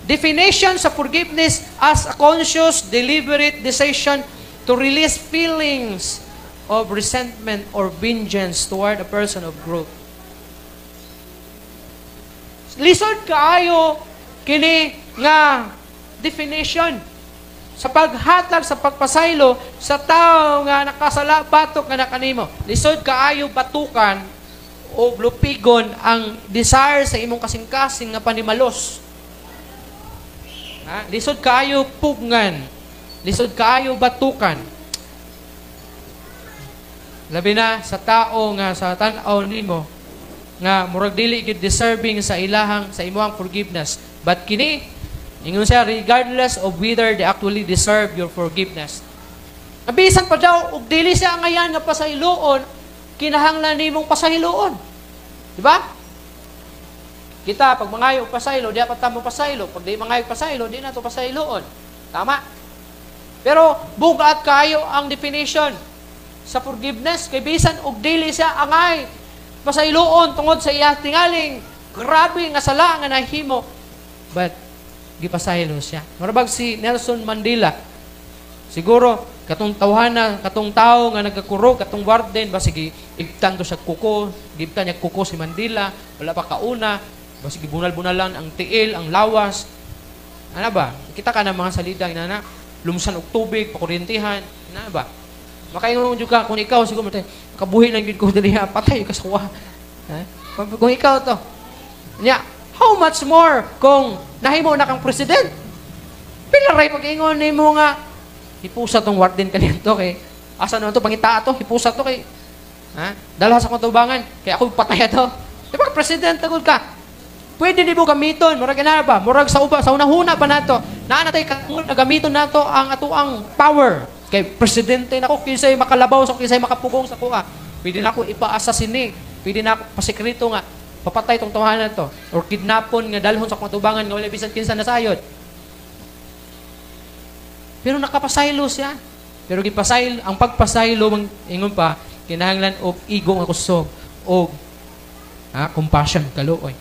Definition sa forgiveness as a conscious, deliberate decision to release feelings of resentment or vengeance toward a person or group. Lisod kaayo kini nga definition sa paghatag sa pagpasaylo sa tao nga nakasala batok nga nakanimo. Lisod kaayo batukan o lupigon ang desire sa imong kasing-kasing nga panimalos. Ha? Lisod kaayo pugngan. Lisod kaayo batukan. Labi na sa tao nga sa tan-aw nimo nga murag dili gyud deserving sa ilahang sa imong forgiveness. But kini ingon siya, regardless of whether they actually deserve your forgiveness. Bisan pa daw og dili siya angayan nga pasayloon, kinahanglan nimong pasayloon. Di ba? Kita pag mangayo og pasaylo, di pa ta mo pasaylo. Pag di mangayo og pasaylo, di na to pasayloon. Tama? Pero bugat kayo ang definition sa forgiveness kay bisan og dili siya angay pasayloon tungod sa iya tingaling grabe nga sala nga nahimo, but gipasaylo siya. Murabag si Nelson Mandela, siguro katong tawhana, katong tao nga nagkakurog, katong warden ba, sige igtan to sa kuko, gibtan niya kuko si Mandela, wala pa kauna, basig gibunal-bunalan ang tiil, ang lawas. Ana ba? Kita ka ng mga salida inana, lumsan og tubig, pakuryentihan, ana ba? Makaingon jud ka kung ikaw siguro matay, kabuhi lang gyud ko diri ha, patay ka sa kuha. Ha? Kung ikaw to. Nya, how much more kung nahimo na kang president? Pila ray pag-ingon nimo nga hipusa tong warden kanito kay asa naman to, pangita to, hipusa to kay ha? Dalha sa katubangan kay ako patay to. Di ba president tagod ka? Pwede nimo gamiton, murag ana ba? Murag sa uba, sa unahuna pa nato. Naa na tay na gamiton nato ang atoang power. Kay presidente nako, kinsay makalabaw sa kinsay makapugong sa kuha. Pwede na ako ipa-assassinate. Pwede na ako pasekreto nga papatay tong tawhana to or kidnapon nga dalhon sa katubangan nga wala bisan kinsa nasayod. Pero nakapasaylo siya. Pero gipasaylo, ang pagpasaylo mang ingon pa kinahanglan og igo nga kusog og ha, compassion, kaluoy.